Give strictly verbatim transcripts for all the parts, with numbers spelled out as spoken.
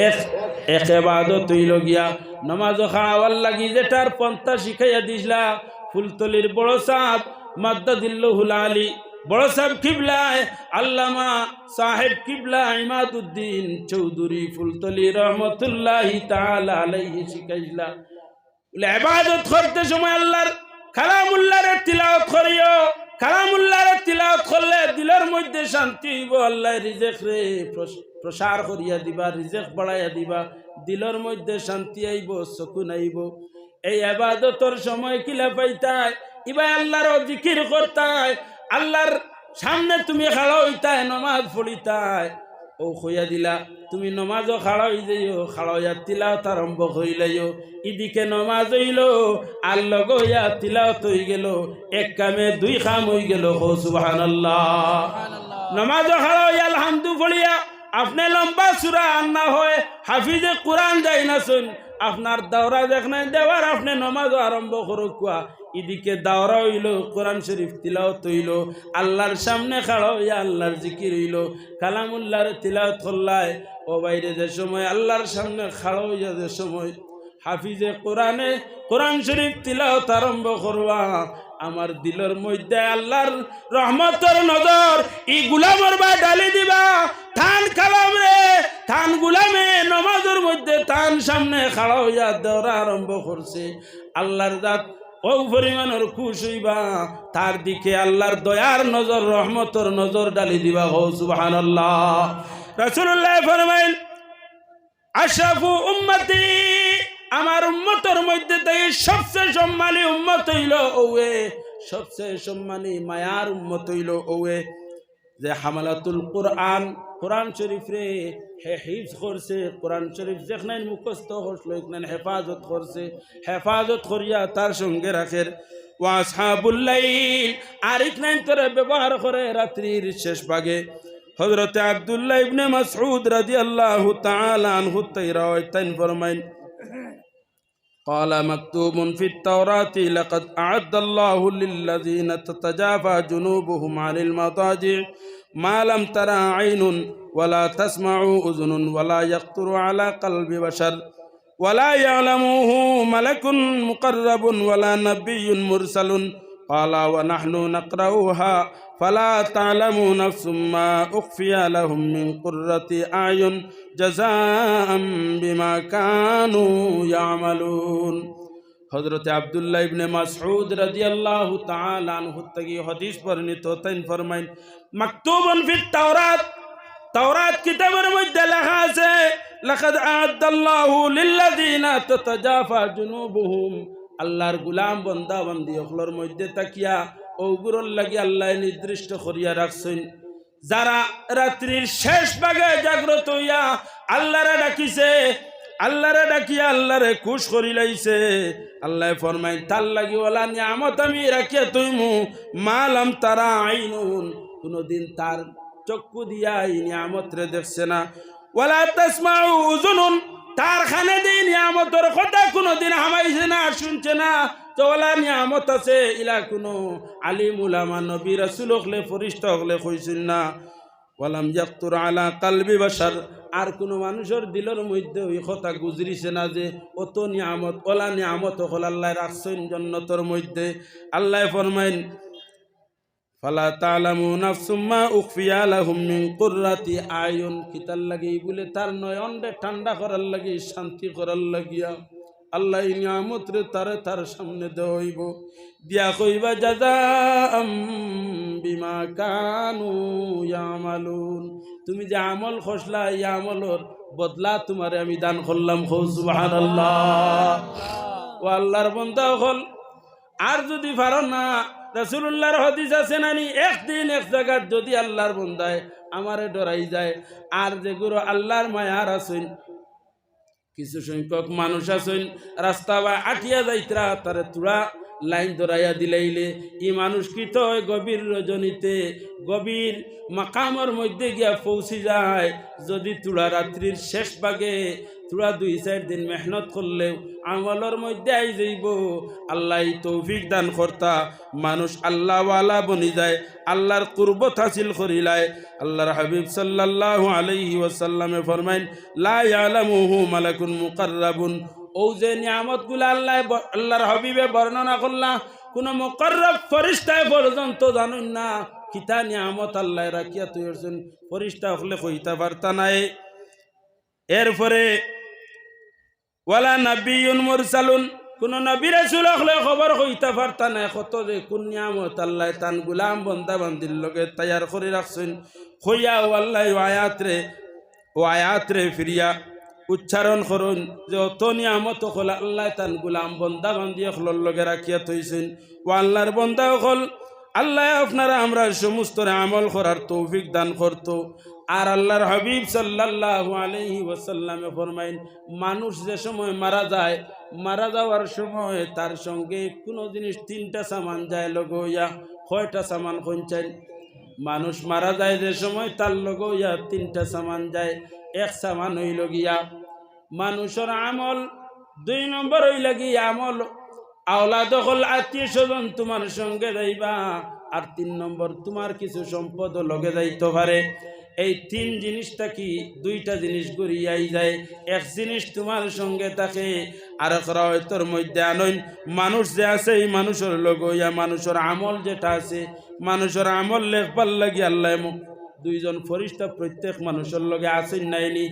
এক, এক এবাদত অইলো গিয়া নমাজো খাড়া অওয়ার লাগি যেটার পন্থা শিখাইয়া দিছলা ফুলতলির বড় ছাব মাদ্দাদিল্লাহুল আলী, বড় ছাব কিবলায় আল্লামা সাহেব কিবলা ইমাদুদ্দিন চৌধুরী ফুলতলি রহমতুল্লাহি তাআলা আলাইহি শিখাইছলা। বলে, এবাদত করতে সময় আল্লাহর কালামুল্লাহরে তিলাওয়াত করিও। কালামুল্লাহরে তিলাওয়াত করলে দিলর মধ্যে শান্তি অইবো, আল্লায় রিজেকরে প্রস-, প্রসার করিয়া দিবা, রিজেক বাড়াইয়া দিবা, দিলর মধ্যে শান্তি আইবো, সুকুন আইবো। এই এবাদতর সময় কিলা পাইতায়, ইবায় আল্লাহর জিকির করতায়, আল্লাহর সামনে তুমি খাড়া অইতায়, নমাজ পড়িতায়। অউ কইয়া দিলা, তুমি নমাজো খাড়া অই যাইও, খাড়া অইয়া তিলাওয়াত আরম্ভ করিলাইও। ইদিকে নমাজ অইলো, আর লগে অইয়া তিলাওয়াত অইগেলো, এক কামে দুই কাম অইগেলো। কও সুবহানাল্লাহ। নমাজো খাড়া অইয়া আলহামদু পড়িয়া আপনে লম্বা সূরা আর না হয় হাফিজে কোরআন যাইন আছইন, আপনার দাওরা যেখানে দেওয়ার আপনে নমাজো আরম্ভ করউক্কা। ইদিকে দাওরা অইলো, কোরআন শরীফ তিলাওয়াত অইলো, আল্লাহর সামনে খাড়া অইয়া আল্লাহর জিকির অইলো, কালামুল্লাহরে তিলাওয়াত করলায়। ও ভাইরে, যে সময় আল্লাহর সামনে খাড়া অইয়া যে সময় হাফিজে কোরআনে কোরআন শরীফ তিলাওয়াত আরম্ভ করবা, আমার দিলর মধ্যে আল্লাহর রহমতর নজর ই গুলামর বায় ঢালি দিবা। তান কালামরে, তান গুলামে নমাজর মধ্যে তান সামনে খাড়া অইয়া দাওরা আরম্ভ করছে। আল্লাহর জাত অউ পরিমাণর খুশ অইবা, তার দিকে আল্লাহর দয়ার নজর, রহমতর নজর ঢালি দিবা। কও সুবহানাল্লাহ। রাসূলুল্লায় ফরমাইন, আশরাফু উম্মতি, আমার উম্মতর মধ্যে থাকি সবচে সম্মানী উম্মত অইলো অউয়ে, সবচে সম্মানী মায়ার উম্মত অইলো অউয়ে, যে হামালাতুল কোরআন, কোরআন শরীফরে হে হিফজ করছে, কোরআন শরীফ যেখানাইন মুখস্থ করছিল, ইখানাইন হেফাজত করছে, হেফাজত করিয়া তার সঙ্গে রাখের। ওয়া আসহাবুল লাইল, আর ইখানাইন তারা ব্যবহার করে রাত্রির শেষ ভাগে। হযরতে আব্দুল্লাহ ইবনে মাসউদ রাদিয়াল্লাহু তাআলা আনহু তাইন রাওয়ায়াত তাইন ফরমাইন, قال: مكتوب في التوراة: لقد أعد الله للذين تتجافى جنوبهم عن المضاجع ما لم تر عين ولا تسمع أذن ولا يخطر على قلب بشر ولا يعلمه ملك مقرب ولا نبي مرسل. قال: ونحن نقرؤها فلا تعلم نفس ما أخفي لهم من قرة أعين جزاء بما كانوا يعملون. হযরতে আব্দুল্লাহ ইবনে মাসউদ রাদিয়াল্লাহু তাআলা আনহু থাকি হাদিস বর্ণিত, তাইন ফরমাইন, মাকতুবুন ফিত তাওরাত, তাওরাত কিতাবর মধ্যে লেখা আছে, লাকাদ আ'আদ্দাল্লাহু লিল্লাযীনা তাতাজাফা জুনুবুহুম, আল্লাহর গুলাম বন্দা বান্দি অকলর মধ্যে থাকিয়া অগুরর লাগি আল্লায় নির্দিষ্ট করিয়া রাখছইন, যারা রাত্রির শেষ ভাগে জাগ্রত অইয়া আল্লাহরে ডাকিছে, আল্লাহরে ডাকিয়া আল্লাহরে খুশ করিলাইছে, আল্লায় ফরমাইন, তার লাগি অলা নিয়ামত আমি রাখিয়া থইমু, মা লাম তারা আইনুন, কুনুদিন তার চক্ষু দিয়া ই নিয়ামতরে দেখছে না, ওয়ালা তাসমাউ উযুনুন, তার কানে দি নিয়ামতর কথা কুনুদিন হামাইছে না, শুনছে না। তো অলা নিয়ামত আছে, ইলা কুনু আলিম উলামা, নবী, রাসূল অকলে, ফিরিস্তা অকলে কইছইন না। ওয়ালাম ইয়াখতুর আলা কালবি বাশার, আর কুনু মানুষর দিলর মধ্যে ই কথা গুজরিছে না যে অত নিয়ামত, অলা নিয়ামত অকল আল্লায় রাখছইন জন্নতর মধ্যে। আল্লায় ফরমাইন, ফালা তা'লামু নাফসুম মা উখফিয়া লাহুম মিন কুররাতি আয়ুন। কিতার লাগি? বুলে তার নয়নরে ঠান্ডা করার লাগি, শান্তি করার লাগিয়া। আল্লায় ই নিয়ামতরে তারে তার সামনে দেওয়া অইবো। দিয়া কইবা, জাযাআম বিমা কানু ইয়ামালুন। তুমি যে আমল করছলা, ই আমলর বদলা তুমারে আমি দান করলাম। কও সুবহানাল্লাহ। ও আল্লাহর বন্দা অকল, আর যুদি পারো না, রাসূলুল্লাহর হাদিস আছে না নি, একদিন এক জাগাত যুদি আল্লাহর বন্দায় আমারে ডরাই যায়, আর যেগুলো আল্লাহর মায়ার আছইন, কিছু সংখ্যক মানুষ আছইন, রাস্তা বায় আটিয়া যাইতরা, তারে থুড়া লাইন ধরাইয়া দিলাইলে, ই মানুষ কিতা অয়, গভীর রজনীতে, গভীর মাকামর মধ্যে গিয়া পৌঁছি যায়। যুদি থুড়া রাত্রির শেষ ভাগে থুড়া দুই চাইর দিন মেহনত করলেউ আমলর মধ্যে আই যাইবো। আল্লায় তৌফিক দান করতা, মানুষ আল্লাহওয়ালা বনি যায়, আল্লাহর কুরবত হাসিল করিলায়। আল্লাহর হাবিব সাল্লাল্লাহু আলাইহি ওয়াসাল্লামে ফরমাইন, "লা ইয়ালামুহু মালাকুন মুকাররাবুন।" অউ যে নিয়ামতগুলা আল্লায় ব-, আল্লাহর হাবিবে বর্ণনা করলা, কুনু মুকাররব ফিরিস্তায় পর্যন্ত জানইন না, কিতা নিয়ামত আল্লায় রাখিয়া থইছইন, ফিরিস্তা অকলে কইতা পারতা নায়। এরপরে ওয়ালা নাবিয়্যুন মুরসালুন, কুনু নবী রাসূল অকলে খবর কইতা পারতা নায়, কত যে কুন নিয়ামত আল্লায় তান গুলাম বন্দা বান্দির লগে তৈয়ার করি রাখছইন। কইয়া অউ আল্লায় অউ আয়াতরে, অউ আয়াতরে ফিরিয়া উচ্চারণ করইন যে অত নিয়ামত অকল আল্লায় তান গুলাম বন্দা বান্দি অকলর লগে রাখিয়া থইছইন। অউ আল্লাহর বন্দা অকল, আল্লায় আপনারা আমরার সমস্তরে আমল করার তৌফিক দান করতো। আর আল্লাহর হাবিব সাল্লাল্লাহু আলাইহি ওয়াসাল্লামে ফরমাইন, মানুষ যে সময় মারা যায়, মারা যাওয়ার সময় তার সঙ্গে কুনু জিনিস তিনটা সামান যায় লগে অইয়া। কয়টা সামান কইন চাইন? মানুষ মারা যায় যে সময় তার লগে অইয়া তিনটা সামান যায়। এক সামান অইলো গিয়া মানুষর আমল, দুই নম্বর অইলো গিয়া আমল আওলাদ অকল, আত্মীয় স্বজন তুমার সঙ্গে যাইবা, আর তিন নম্বর তুমার কিছু সম্পদও লগে যাইতো পারে। এই তিন জিনিস থাকি দুইটা জিনিস ঘুরিয়াই যায়, এক জিনিস তুমার সঙ্গে থাকে। আরক রেওয়ায়তর মধ্যে আনইন, মানুষ যে আছে, এই মানুষর লগে অইয়া মানুষর আমল যেটা আছে, মানুষর আমল লেখবার লাগি আল্লায় মু-, দুইজন ফিরিস্তা প্রত্যেক মানুষর লগে আছইন নায়নি?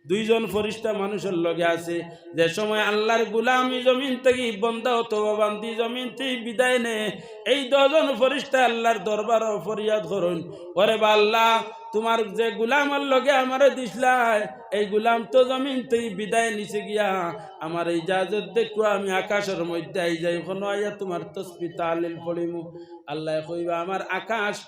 দুইজন ফিরিস্তা মানুষর লগে আছে। যে সময় আল্লাহর গুলাম ই জমিন থাকি, বন্দা অথবা বান্দি জমিন থাকি বিদায় নেয়, এই দুইজন ফিরিস্তা আল্লাহর দরবারো ফরিয়াদ করইন, "ওরে বা আল্লাহ, তুমার যে গুলামর লগে আমারে দিছলায়, এই গুলাম তো জমিন থাকি বিদায় নিছে গিয়া, আমারে ইজাজত দেউক্কা, আমি আকাশর মধ্যে আই যাই, অনো আইয়া তুমার তসবি তাহলিল পড়িমু।" আল্লায় কইবা, "আমার আকাশ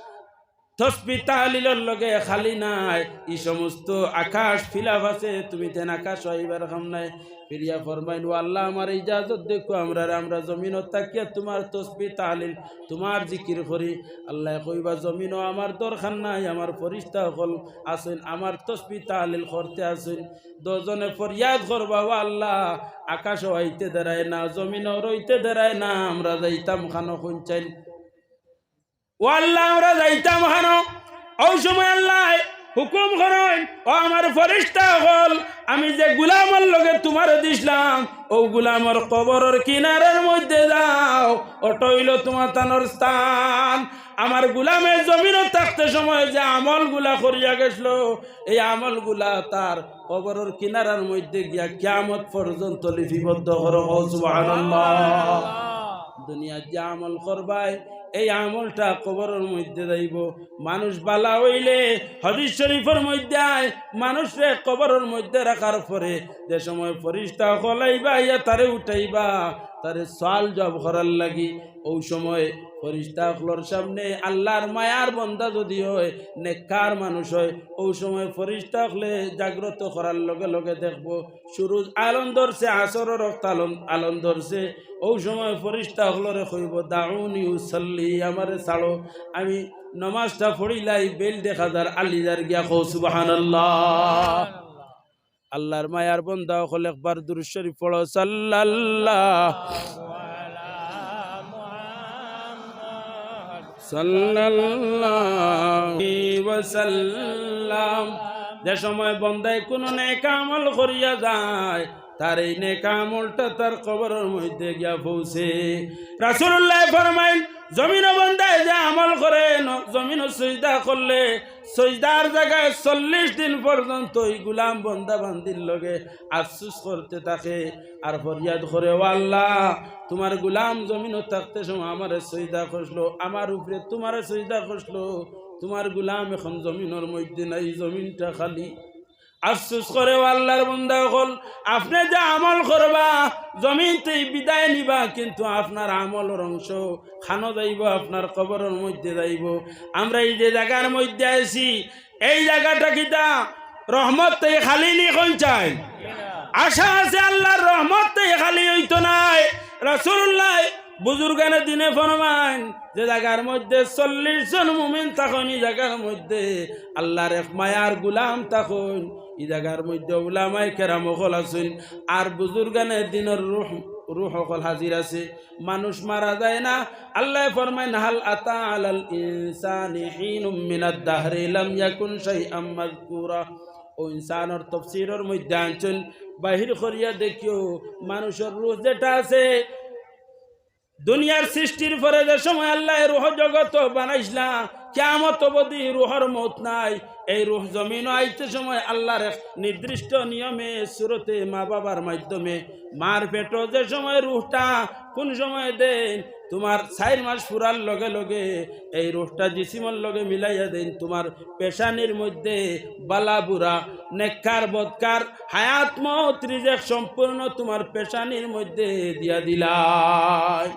তসবি তাহলিলর লগে খালি নায়, ই সমস্ত আকাশ fill up আছে, তুমি তেন আকাশো আইবার কাম নাই।" ফিরিয়া ফরমাইন, "ও আল্লাহ, আমারে ইজাজত দেউক্কা, আমরারে, আমরা জমিনো থাকিয়া তুমার তসবি তাহলিল, তুমার জিকির করি।" আল্লায় কইবা, "জমিনো আমার দরকার নাই, আমার ফিরিস্তা অকল আছইন, আমার তসবি তাহলিল করতে আছইন।" দুইজনে ফরিয়াদ করবা, "ও আল্লাহ, আকাশো আইতে দেরায় না, জমিনো রইতে দেরায় না, আমরা যাইতাম কানো কইন চাইন?" "ও আল্লাহ, আমরা যাইতাম কানো?" অউ সময় আল্লায় হুকুম করইন, "ও আমার ফিরিস্তা অকল, আমি যে গুলামর লগে তুমারে দিছলাম, অউ গুলামর কবরর কিনারার মধ্যে যাও, অটা অইলো তুমার তানর স্থান। আমার গুলামে জমিনো থাকতে সময় যে আমলগুলা করিয়া গেছলো, এই আমলগুলা তার কবরর কিনারার মধ্যে গিয়া কিয়ামত পর্যন্ত লিপিবদ্ধ করো।" কও সুবহানাল্লাহ। দুনিয়াত যে আমল করবায়, এই আমলটা কবরর মধ্যে যাইবো। মানুষ বালা অইলে, হাদিস শরিফর মধ্যে আয়, মানুষরে কবরর মধ্যে রাখার পরে যে সময় ফিরিস্তা অকল আইবা, আইয়া তারে উঠাইবা, তারে সওয়াল জওয়াব করার লাগি, অউ সময় ফিরিস্তা অকলর সামনে আল্লাহর মায়ার বন্দা যুদি অয়, নেককার মানুষ অয়, অউ সময় ফিরিস্তা অকলে জাগ্রত করার লগে লগে দেখবো, সুরুজ আলম ধরছে, আসরর ওয়াক্ত আলম, আলম ধরছে। অউ সময় ফিরিস্তা অকলরে কইবো, "দাউনি উসাল্লি, আমারে ছাড়ো, আমি নমাজটা পড়িলাই, বেইল দেখা যার, আলি যার গিয়া।" কও সুবহানাল্লাহ। আল্লাহর মায়ার বন্দা অকল, একবার দুরূদ শরিফ পড়ো, সাল্লাল্লাহু সাল্লাল্লাহু আলাইহি ওয়াসাল্লাম। যে সময় বন্দায় কুনু নেক আমল করিয়া যায়, তার এই নেক আমলটা তার কবরর মধ্যে গিয়া পৌঁছে। রাসূলুল্লায় ফরমাইন, জমিনো বন্দায় যে আমল করে, ন-, জমিনো সিজদা করলে, সিজদার জাগায় চল্লিশ দিন পর্যন্ত ই গুলাম বন্দা বান্দির লগে আফসুস করতে থাকে আর ফরিয়াদ করে, "ও আল্লাহ, তুমার গুলাম জমিনো থাকতে সময় আমারে সিজদা করলো, আমার উপরে তুমারে সিজদা করলো, তুমার গুলাম এখন জমিনর মধ্যে নাই, জমিনটা খালি।" আফসুস করে, "ও আল্লাহর বন্দা অকল, আপনে যে আমল করবা, জমিন থাকি বিদায় নিবা, কিন্তু আপনার আমলর অংশ কানো যাইবো? আপনার কবরর মধ্যে যাইবো। আমরা এই যে জাগার মধ্যে আইছি, এই জাগাটা কিতা রহমত থাকি খালি নি কইন চাইন? আশা আছে আল্লাহর রহমত থাকি খালি অইতো নায়।" রাসূলুল্লায় বুজুর্গানে দিনে ফরমাইন, যে জাগার মধ্যে চল্লিশ জন মুমিন থাকইন, ই জাগার মধ্যে আল্লাহর এক মায়ার গুলাম থাকইন, ই জাগার মধ্যে উলামায়ে কেরাম অকল আছইন, আর বুজুর্গানে দিনর রুহ, রুহ অকল হাজির আছে। মানুষ মারা যায় না। আল্লায় ফরমাইন, "হাল আতা আলাল ইনসানি হিনুম মিনাদ দাহরি লাম ইয়াকুন শাইআম মাযকুরা।" অউ ইনসানর তফসিরর মধ্যে আনছইন, বাহির করিয়া দেখিও, মানুষর রুহ যেটা আছে, দুনিয়ার সৃষ্টির পরে যে সময় আল্লায় রুহ জগত বানাইছলা, কিয়ামত অবধি রুহর মউত নাই। এই রুহ জমিনো আইতে সময় আল্লার এক নির্দিষ্ট নিয়মে সুরতে মা বাবার মাধ্যমে মার পেটো যে সময় রুহটা কুন সময় দেইন, তুমার চাইর মাস ফুরার লগে লগে এই রুহটা জিসিমর লগে মিলাইয়া দেইন, তুমার পেশানির মধ্যে বালা বুরা, নেককার বদকার, হায়াত মউত রিজেক সম্পূর্ণ তুমার পেশানির মধ্যে দিয়া দিলাই।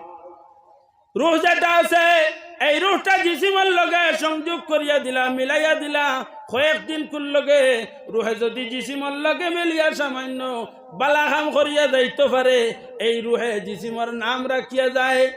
রুহ যেটা আছে, এই রুহটা জিসিমর লগে সংযোগ করিয়া দিলা, মিলাইয়া দিলা। কয়েকদিন কুন লগে রুহে যদি জিসিমর লগে মিলিয়া সামান্য বালা কাম করিয়া যাইতো পারে, এই রুহে জিসিমর নাম রাখিয়া যায়।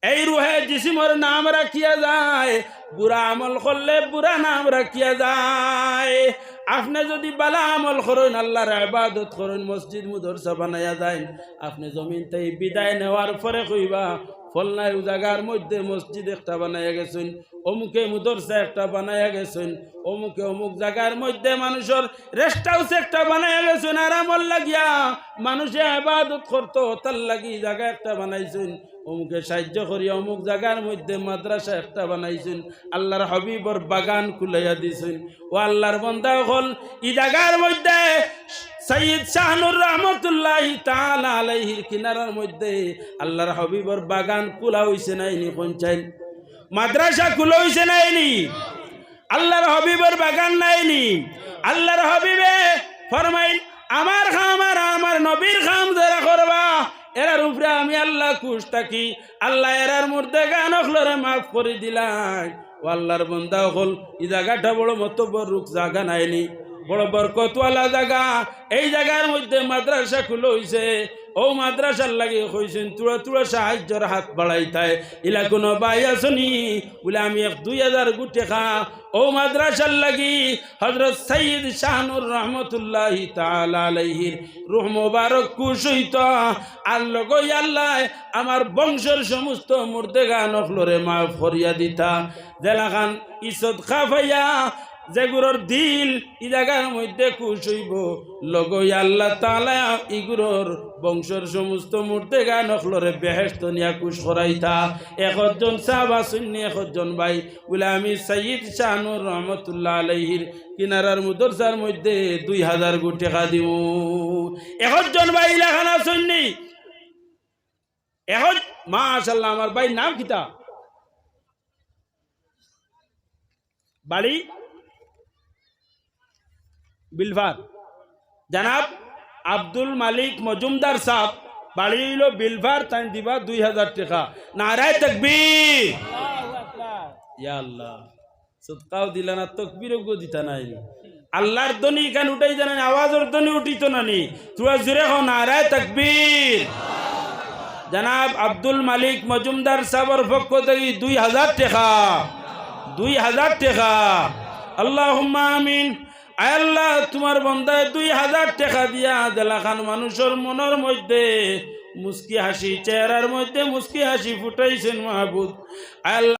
এই রুহে জিসিমর নাম রাখিয়া যায়, বুরা আমল করলে বুরা নাম রাখিয়া যায়। আপনে যদি বালা আমল করইন, আল্লার ইবাদত করইন, মসজিদ মুদরসা বানাইয়া যাইন, আপনে জমিন থাকি বিদায় নেওয়ার পরে কইবা, "ফলনায় অউ জাগার মধ্যে মসজিদ একটা বানাইয়া গেছইন, অমুকে মুদরসা একটা বানাইয়া গেছইন, অমুকে অমুক জাগার মধ্যে মানুষর রেস্ট হাউস একটা বানাইয়া গেছইন, আরামর লাগিয়া মানুষে ইবাদত করতো, তার লাগি জাগা একটা বানাইছইন।" অমুকে সাহায্য করিয়া অমুক জাগার মধ্যে মাদ্রাসা একটা বানাইছইন, আল্লার হাবিবর বাগান খুলাইয়া দিছইন। ও আল্লার বান্দা অকল, ই জাগার মধ্যে সাইয়্যিদ শাহনুর রহমতুল্লাহি তাআলা আলাইহির কিনারার মধ্যে আল্লার হাবিবর বাগান খুলা অইছে নায়নি? কইন চাইন, মাদ্রাসা খুলা অইছে নায়নি? আল্লার হাবিবর বাগান নায়নি? আল্লার হাবিবে ফরমাইন, "আমার কাম আর আমার নবীর কাম যেরা করবা, এরার উপরে আমি আল্লা খুশ থাকি।" আল্লায় এরার মুর্দেগান অকলরে মাফ করি দিলাইন। ও আল্লার বান্দা অকল, ই জাগাটা বড় মতবরুক জাগা নায়নি? বড় বরকতওয়ালা জাগা। এই জাগার মধ্যে মাদ্রাসা খুলা অইছে। অউ মাদ্রাসার লাগি কইছইন, থুড়া থুড়া সাহায্যর হাত বাড়াইতায়। ইলা কুনু ভাই আছনি? বুলে, "আমি এক দুই হাজার গু টেকা অউ মাদ্রাসার লাগি হজরত সাইয়্যিদ শাহনুর রহমতুল্লাহি তাআলা আলাইহির রুহ মোবারক খুশ অইতা, আর লগই আল্লায় আমার বংশর সমস্ত মুর্দেগান অকলরে মাফ করিয়া দিতা।" যেলাখান ই সদকা পাইয়া যেগুরর দিল ই জাগার মধ্যে খুশ অইবো, লগই আল্লা তাআলা ইগুরর বংশর সমস্ত মুর্দেগান অকলরে বেহেশত নিয়া খুশ করাইতা। একজন সাহাবা সুন্নি, একজন ভাই, বুলে, "আমি সাইয়্যিদ শাহনুর রহমতুল্লাহ আলাইহির কিনারার মুদরসার মধ্যে দুই হাজার গু টেকা দিমু।" একজন ভাই ইলাখান আছইননি? এখন, মাশাআল্লাহ, আমার ভাইর নাম কিতা? বাড়ি বিলফার। জনাব আব্দুল মালিক মজুমদার সাব, বাড়ি অইলো বিলফার, তাইন দিবা দুই হাজার টেকা। নারায়ে তাকবীর। ইয়া আল্লাহ। সদকাও দিলা না, তকবীরও গো দিতা নায় নি। আল্লার ধ্বনি ইখান উঠাই জানা নি, আওয়াজর ধ্বনি উঠিতো না নি। থুড়া জোরে কও, নারায়ে তাকবীর। জনাব আব্দুল মালিক মজুমদার সাবর পক্ষ থাকি দুই হাজার টেকা, দুই হাজার টেকা। আল্লাহুম্মা আমিন। আয় আল্লাহ, তুমার বন্দায় দুই হাজার টেকা দিয়া যেলাখান মানুষর মনর মধ্যে মুস্কি হাসি, চেহারার মধ্যে মুস্কি হাসি ফুটাইছইন মাবুদ। আয় আল্লাহ,